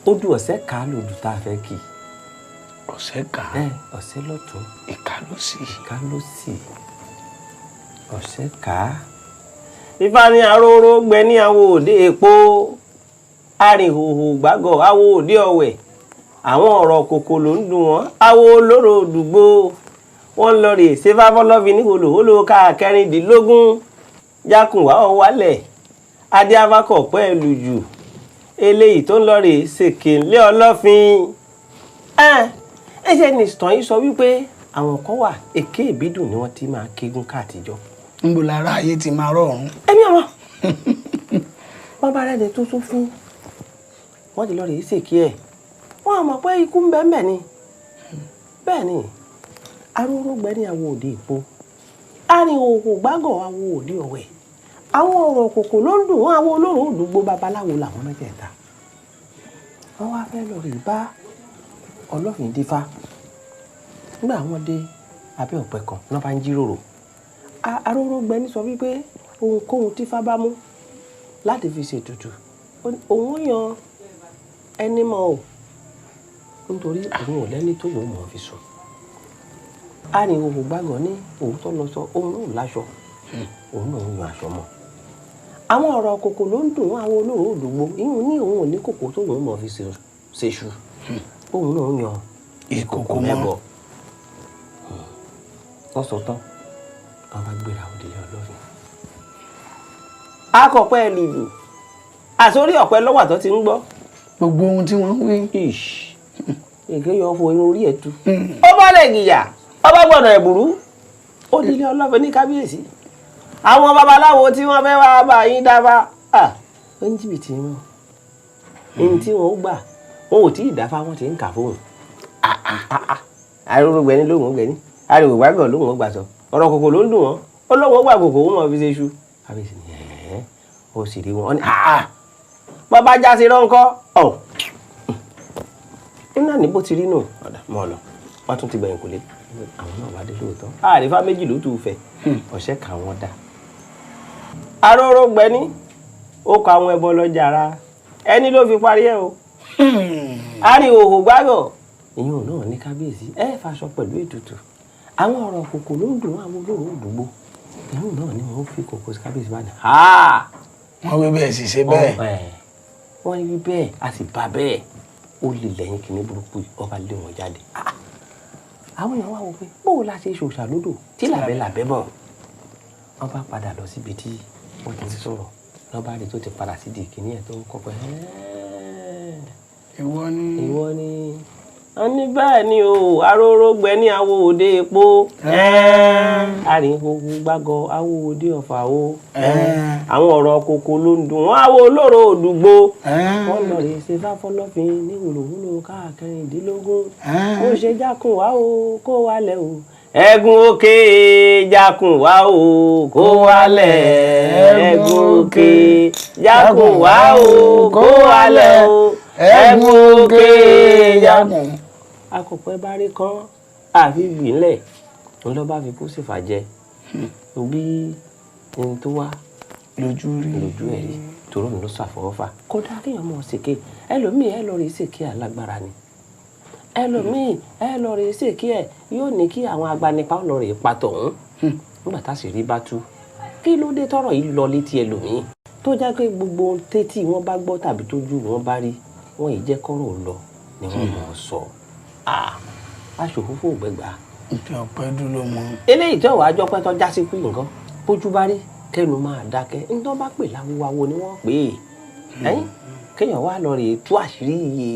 Odù ọ̀sẹ̀ ká lòdù tá a fẹ́ kì. Ọ̀sẹ̀ ká. Ẹ ọ̀sẹ̀ lọ́tún. Ìka ló sì. Ìka ló sì. Ọ̀sẹ̀ ká. Ifá ní aróró gbẹ ní awo òde èpo, arìnhòhò gbàgọ̀ awo òde ọ̀wẹ̀, àwọn ọ̀rọ̀ kòkò ló ń dùn wọ́n, awo olóró òdùgbò wọ́n lọ rè ṣe fáfọlọ́fi ní hòlòhólò ká 16 jákùnwá ọ̀wálẹ̀ adé afakọ̀ pẹ̀lú jù eléyìí tó ń lọ rè ṣèké lé ọlọ́fin. Ẹ ṣe ní ìtàn yìí sọ wípé àwọn kan wà èké ìbídùn ni wọ́n ti máa kégun káàtijọ́. Níbo lára ayé ti máa rọrùn. Ẹ̀mí ọmọ wọn bá rẹ́ni tó tún fún wọ́n ti lọ rèé ṣèké ẹ̀, wọ́n á mọ̀ pé ikú ń bẹ́ẹ̀ ni. Bẹ́ẹ̀ ni arúgbó ní awo òde ìpo, arìnhòhò gbágọ̀ awo òde ọ̀wẹ̀, àwọn ọ̀rọ̀ kòkò ló ń dùn wọ́n, àwọn olóró òdùgbò babaláwo làwọn mẹ́tẹ̀ẹ̀ta. Wọ́n wá fẹ́ lọ rèé bá ọlọ́fin dífá. Nígbà wọ́n dé abẹ́ ọ̀pẹ kan ló bá ń jíròrò. Arúgbó ní sọ wípé ohunkóhun tífá bá mú láti fi ṣètùtù òun yan ẹni mọ́ o, nítorí òun ò lẹ́ni tó wọ́n mọ̀ fi sùn. Arìnhòhò gbàgọ̀ ní òun tó lọ sọ òun náà láṣọ, òun náà ń yan aṣọ mọ́. Àwọn ọ̀rọ̀ kòkò ló ń dùn àwọn olóró òdùgbò, ìyún ní òun ò ní kòkò tó wọ́n mọ̀ fi ṣèṣù, òun náà ń yan ìkòkò mẹ́bọ. Wọ́n sọ tán, wọ́n bá gbéra òdìlé ọlọ́fin. Akọ̀pẹ́ lùlù àsórí ọ̀pẹ lọ́wọ́ àtọ́ ti ń gbọ́. Gbogbo ohun tí wọ́n ń wí. Èké yọ fún irun orí ẹ̀ tu. Ó bá lẹ̀ gìyà, ọba gbọ́dọ̀ ẹ̀bùrú. Ó dilé ọlọ́fin ní kábíyèsí. Àwọn babaláwo tí wọ́n fẹ́ wá bá yín dáfá. Ó ní jìbìtì wọn. Ní tí wọ́n gbà, wọn ò tí ì dáfá, wọ́n ti ń kà fóun. Arúgbẹ́ni lóhùn gbẹ́ni, arúgbàgọ̀ lóhùn gbà sọ. Ọ̀rọ̀ kòkò ló ń dùn wọ́n. Ó lóhùn gbà kòkò ó mọ̀ fi ṣe iṣu. Kábíyèsí ni ẹ̀ẹ́ ó sì rí wọn. Bàbá já sí rọ́ńkọ́. Ọ̀ iná ní bó ti rí nù. Ọ̀dà mọ́ ọ lọ, wọ́n tún ti gbẹ̀yìn kò lé. Àwọn náà wá dé lóòótọ́. Àrífá méjì ló tù fẹ̀. Ọ̀sẹ̀ kà wọ́n dà. Aróró gbẹ́ni, ó kọ àwọn ẹbọ lọ́jà ara. Ẹni ló fi parí ẹ̀ o. Arìnhòhò gbágọ̀. Ìyún náà ní kábíyèsí. Ẹ faṣọ pẹ̀lú ètùtù. Àwọn ọ̀rọ̀ kòkò ló ń dùn àwọn olóró òdùgbò. Ìyún náà ni wọ́n fi kòkò sí kábíyèsí bá ní. Wọ́n wí bẹ́ẹ̀ sì ṣe bẹ́ẹ̀. Wọ́n wí bẹ́ẹ̀ a sì bá bẹ́ẹ̀. Ó lè lẹ́yìn kìíní burúkú ọba lé wọn jáde. Àwọn èèyàn wá wò pé bóò la ṣe ṣòṣà lódò tí làbẹ́ làbẹ́ bọ̀. Wọ́n bá padà lọ síbi tí wọ́n ti sọ̀rọ̀ lọ́ba rẹ̀ tó ti padà sí di kìíní ẹ̀ tó ń kọ́ pé ìwọ ni. Ìwọ ni. Wọ́n ní bẹ́ẹ̀ ni o, aróró gbẹ ní awo òde epo, arìnhòhò gbàgọ̀ awo òde ọ̀fà o, àwọn ọ̀rọ̀ kòkò ló ń dùn wọ́n, awo olóró òdùgbò. Wọ́n lọ rè ṣe fáfọlọ́fin ní wòlòwòlò káàkiri-dínlógún. Ó ṣe jákùn wá o kó wálẹ̀ o. Ẹ̀gún òkè jákùn wá o kó wálẹ̀. Ẹ̀gún òkè jákùn wá o kó wálẹ̀ o. Ẹ̀gún òkè jákùn. Akọ̀pẹ́ bá rí kan àfi gbìnlẹ̀ ń lọ bá fi kú sí fàjẹ́ bí ẹni tó wá lójú rí lójú ẹ̀ rí tòró ń lọ ṣàfọwọ́fà. Kódà kéèyàn mọ̀ ṣèké ẹlòmíì ẹ lọ rí ṣèké alágbára ni, ẹlòmíì ẹ lọ rí ṣèké ẹ yóò ní kí àwọn agbanipa lọ rí pa tọ̀hún nígbà tá a sì rí bá tú. Kí ló dé tọ́rọ̀ yìí lọ létí ẹlòmíì tó jẹ́ pé gbogbo tétí wọn bá gbọ́ tàbí tójú wọn bá rí wọn yìí jẹ́ kọ́rọ̀ lọ ni wọ́n mọ̀ ọ́ sọ. Aṣòfófó ògbẹ́gbà. Ìjọ ọpẹ́ dúró mọ́. Eléyìí tí ọ̀wá àjọpẹ́ tó já sí kú nǹkan bójú bá rí kẹnu máa dákẹ́. Ń tọ́ bá pè láwúwáwo ni wọ́n pè é. Kéèyàn wá lọ rèé tú àṣírí iye.